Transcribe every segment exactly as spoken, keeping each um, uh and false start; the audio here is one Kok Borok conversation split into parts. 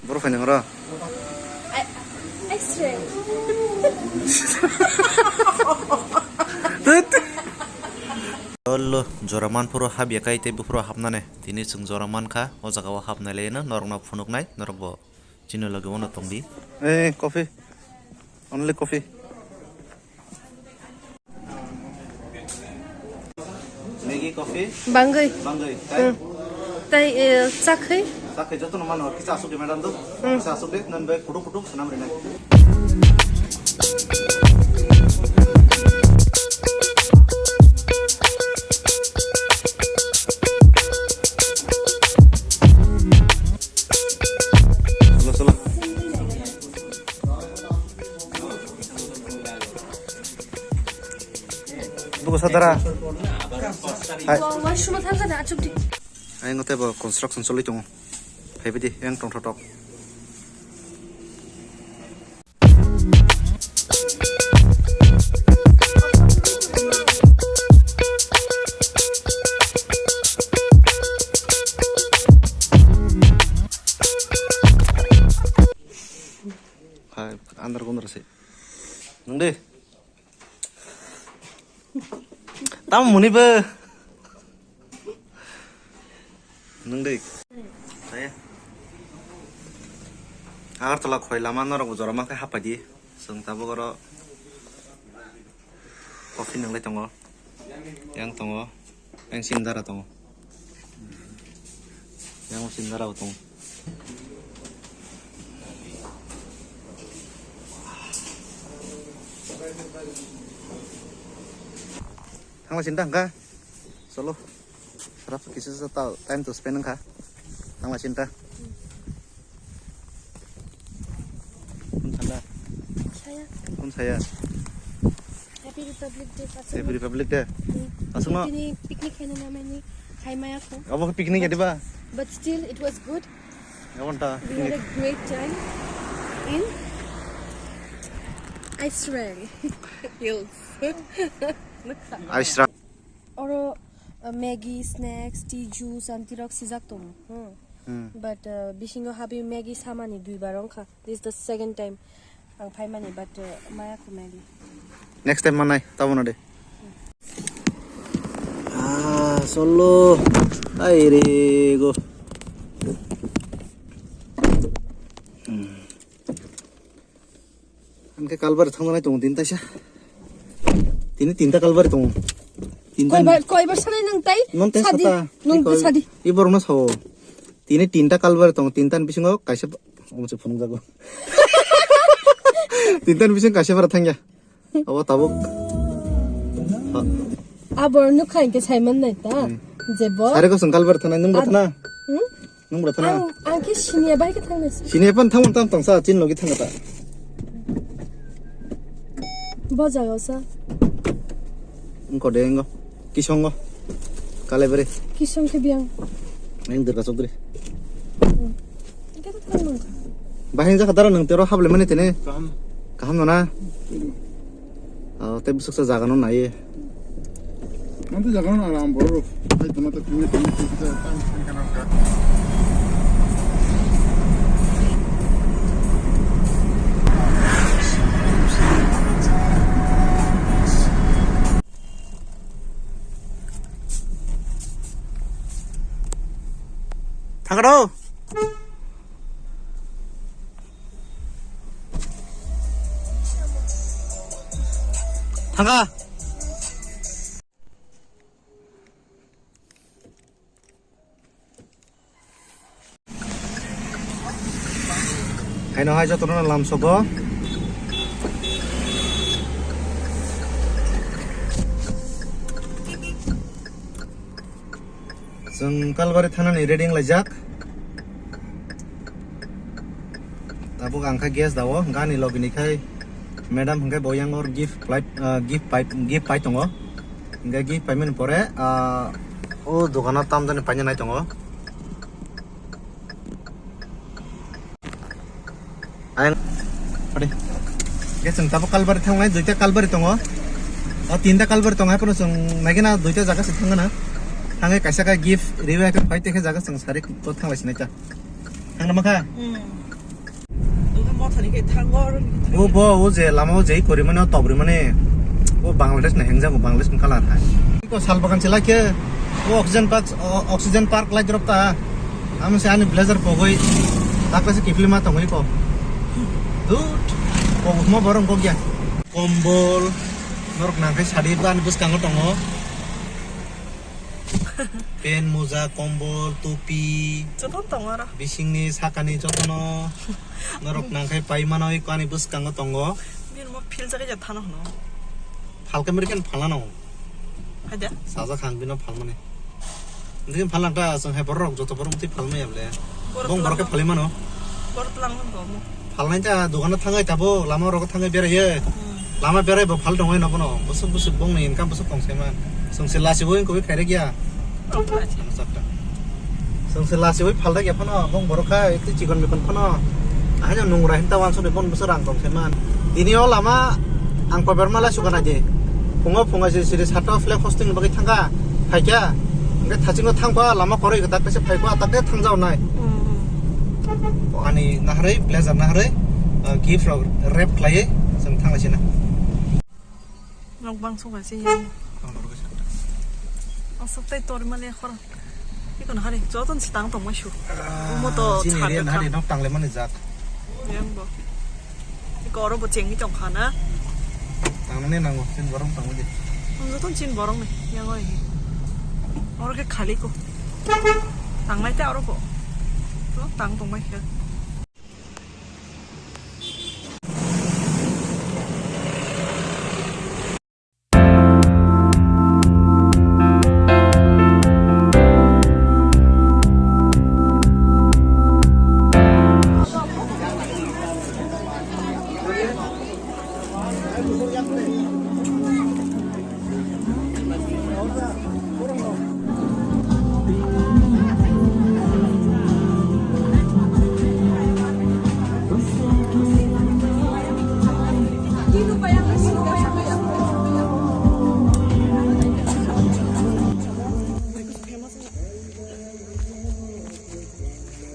Boro phai nang ro. X-ray. Lolo, jora man phuru hap ya kai tei buphuru hapnani. Tini chwng jora man kha, o jaga o hapnai lai no, norok no phunuk nai, norok bo chini logi o no tong di. Eh, coffee. Only coffee. Maggie coffee? Bangwi. Bangwi, tai? Hmm. Tai, eh, chakhi? Chakhi joto no mano, kisa asuk de madam do. Hmm. Kisa asuk de, nan bai kutuk kutuk sanam rinai. Solo, solo. Buku saudara. Hai. Washroom thangkha da, achuk di. Ayang tei bo construction choli tongo. Phaibai di, yang tongthok thok. Hai, andar gondor se. Nung de. Tamo muni bo. Nung de. Saya. Agartala khoi lama norok jora ma khe hapai di. Chwng tabuk oro coffee nung lai tongo. Yang tongo. Yang sindara tongo. Yang sindara tongo. Thangla sinta hangka. Solo. Sarap kisa sa ta time to spend hangka. Thangla sinta. Kun thanda. Saya. Kun saya. Happy Republic Day, Happy Republic Day. Hmm. Aswkno. Tini picnic khaina namani khaimaya ko. Abo picnic ya diba? But still it was good. Gabon ta. We had a great time in Israel. Hills. Israel. Oro, uh, Maggie, snacks, tea, juice, and tirok sijak tongo. Hmm. Hmm. But, uh, bisingo habi Maggie samani duibar wngkha. This is the second time ang phaimani, but, uh, maya kho Maggie. Next time manai, tabo na de. Ah, solo. Ai re go. Hmm. Ang khe kalbari thangna nai tongo tini taisa. Tini tinta kalbari tongo. Tinta. Koibar, koibar sanai nang tai? Non tai sadi. Sata. Nung sadi. I borok no sao. Tini tinta kalbari tongo. Tinta ni bisingo kaisa omo se phunuk jago. Tinta ni bisingo kaisa bara thangya. Abo tabuk. Ha. Abor nukha hingke saiman nai ta. Hmm. Jebo. Sari ko sung kalbari thanai nung bo thana. Hmm? Nung bwrwi thana? Ang, ang khe siniya bai khe thangna se. Siniya pan thangmani tam tongsa, chini logi thangna ta. Bo jaga o sa. Wngkho de, wngkho. Kisongo. Kalaibrwi. Kisong khe biyang. Ang Durga Chowdhury. Hmm. Hingke to thangmani. Bahai wngjakha dara nwng tero hablaimani tini. Kaham. Kaham no na? Hmm. Oh, tei bwswksa jaga no nai. Mantu jaga no aram borok. Hai tongma ta tini tini tini tini tini. Thangkha do. Thangkha. Haino hai jotono lamsogo. Chwng Kalbari thanani ready wnglaijak. Tabuk ang kha gas dao, hwnkhe ani logini khai madam hwnkhe bo yang or gift pipe, ah, gift pipe, gift pai tongo. Hwnkhe gift paimani pore, ah, o dogano tamjani paina nai tongo. Ayang. Pade. Ge chwng tabuk Kalbari thangnai, duita Kalbari tongo. O tinta Kalbari tongo, haphano chwng naigena duita jaga se thangna. Thangwi kaisa khe gift riwi hai phai tei khe jaga chwng sari to thanglai sinai ta. Thangna makha? Hmm. Oke mothani khe thango aro. O bo o je lama o je kori mane o tobri mane o Bangladesh na hengjago Bangladesh ni color hai. Ko sal bagan chila khe o oxygen park o, oxygen park lai drop ta. Amo se ani blazer pogoi takle se kifli ma tongoi ko. Dut. Ko mo borong ko gya. Kombol norok nangkai sadi ani bwskango tongo. Pen, moja, kombol, tupi. Joto tongo aro. Bisingni sakani jotono norok nangkhai pai mano, iko ani bwskango tongo. Bini mo phil jaga ja thano hwno. Phalka meri khen phalna nango. Haida? Sajak ang bino phalmani. Bini phalna ta chwng hai borok joto borok twi phalmaya ble. Borok bong borok khe phalmani. Phalwi mano. Borok twlang mano mo. Phalnai ta dogano thangwi tabo lama rogo thangwi beraiyo. Hmm. Lama berai bo phal tongwi no bono. Bwswk bwswk bongni income bwswk tong saiman. Chwng se lachibo wngkha khairek ya. Chwng se lachibo phalda ya phano bong borok kha tei chikon mikon phano. Ahai nungra hinta wansukni bon bwswk rang tong saiman. Tini o lama ang kober mala sukana di. Phungo phungo siri siri sato flag hosting bagwi thangkha. Phaikha. Hwnkhe thachingo thangkha lama koroi tak kaisa phaikha tak khe thangjao nai. Hmm. Ani naharwi, blazer naharwi, uh, gift rok wrap khlaiwi chwng thanglaisina. Nok bang song kaisa yang. Aswk tai tor mani khor. Iko nahari joton si tang tong maisu. Umo to chini area nahari nok tang le mani jak. Yang bo. Iko oro bo chengwi tong kha na. Tang nani nango, chin borong tang di. Joton chin borong ni, yang oi. Oro khe khali ko. Tang nai ta oro bo. To tang tong mai khe.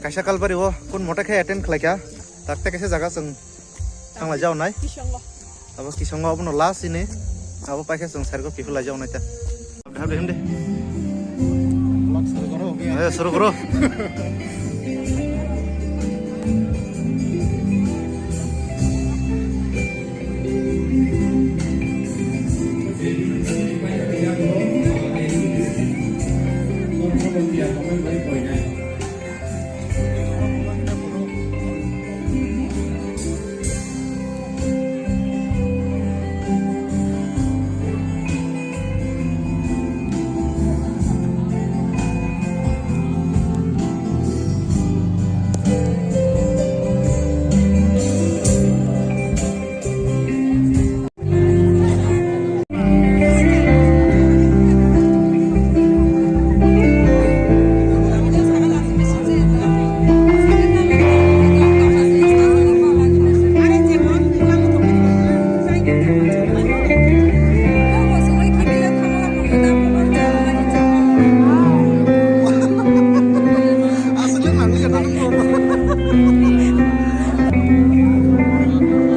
Kaisa kalbari o kun mota khe attend khlaikha. Takte kaisa jaga chwng thanglai jaonai. Kisongo. Abo kisongo abono last ini. Abo paikhe chwng sargo kiphilai jaonai ta. Hamdi, hamdi, hamdi. Vlog suru koro. Eh, suru koro.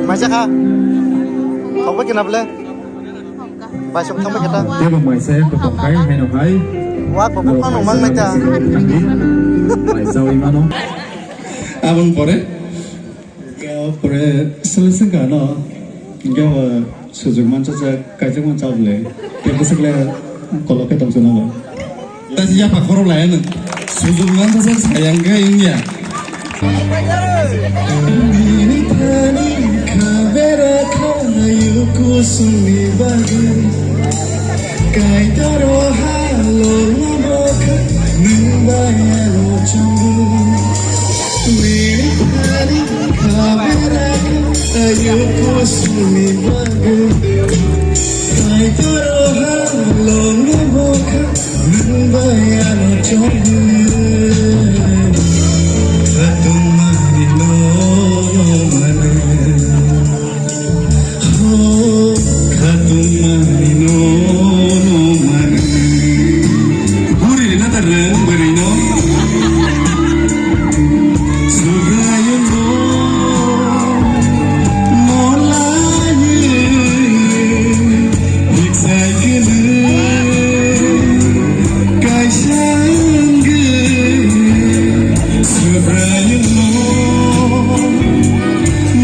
Maisa kha. Thokbai kena bole. Baisok thangbai khe ta. Tebo maisa ya to kai haino hai. Wa ko ko no mang nai ta. Maisa wi mano. Abang pore. Pore sele sengka no. Gawa sujung mancha sa kaijak mancha bole. Tebo sekle kolok ke tong suna ba. Tasi yapa khorok laya nung. Sujung nang tasa sayang ke India. Bini thani khabera khayu kusungni bagwi. Kaitoro halo mabokha nung bayalo chongo. Bini thani khabera khayu kusungni bagwi. Kaitoro halo mabokha. Bwrwino Subraiyungno nolaiwi hikchai kwrwi kaisa wngwi Subraiyungno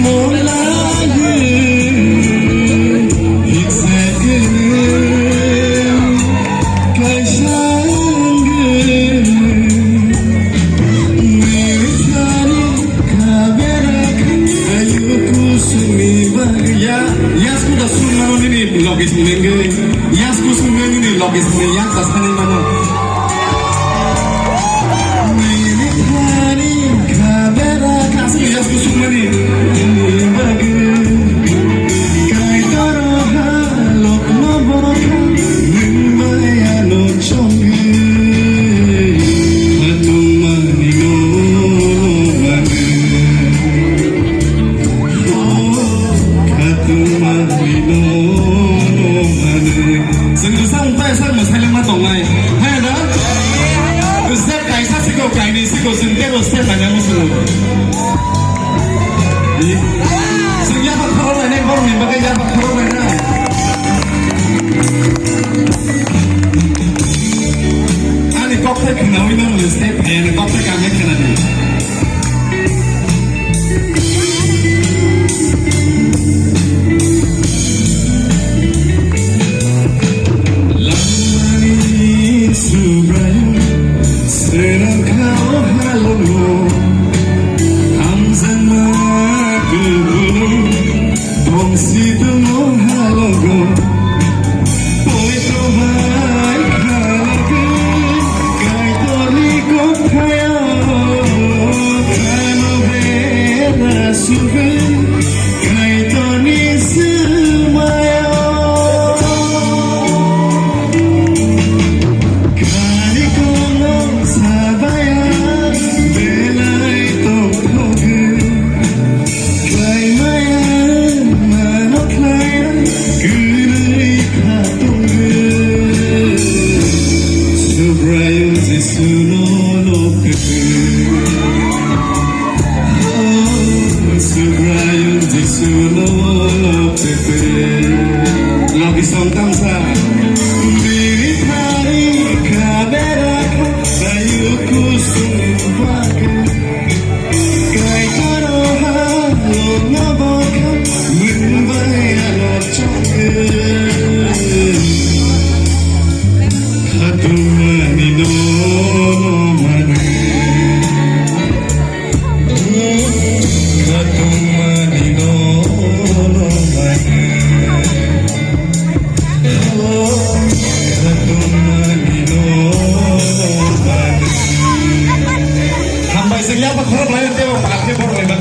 nolaiwi hikchai kwrwi kaisa wngwi nini thani kha bera kha. Ayuk kusungni bagwi ya, yasku da sungmano nini logi sungmengwi, yasku sungmengwi nini logi sungmeng yak da sani mano. Nini thani kha bera kha, asli yasku sungmani nini bagwi. Kaitor ha lokma borok ha, nwng bai ano chongwi. Khatungmani no mano. Khatungmani no mano. Chwng bwsang pai sak mwsai lama tongnai. Hai da? Step kaisa siko, kainwi siko, chwng tebo step kaisa musungo. Chwng yaphak khorok lainai, borokni bagwi yaphak khorok lainai. Ani kokthai khwnaui no mwnwi step phai, ani kokthai kangkhe khwnadi. Langmani Subraiyung swnamkha o halongo, hamjakma kubun tongsi tongo halongo. Poito bai khalagwi Kaitorni kokthaio khano bera sugwi Kaitorni swmaio. Khani kono sabaya belai tongthogwi. Khlaimaya mano khlaina kwrwi kha tongwi. Subraiyung Jisuno lobtwi. Oh, Subraiyung Jisuno lobtwi. Logi song tamsa. Bini thani kha bera kha, tayuk kusung bagwi. Kaitor ha, longma bokha, nwng bai ano chongwi. Khatungmani no mano. Khatungmani no mano. Hambai se ya ba khorok lai te ba khe bor lai.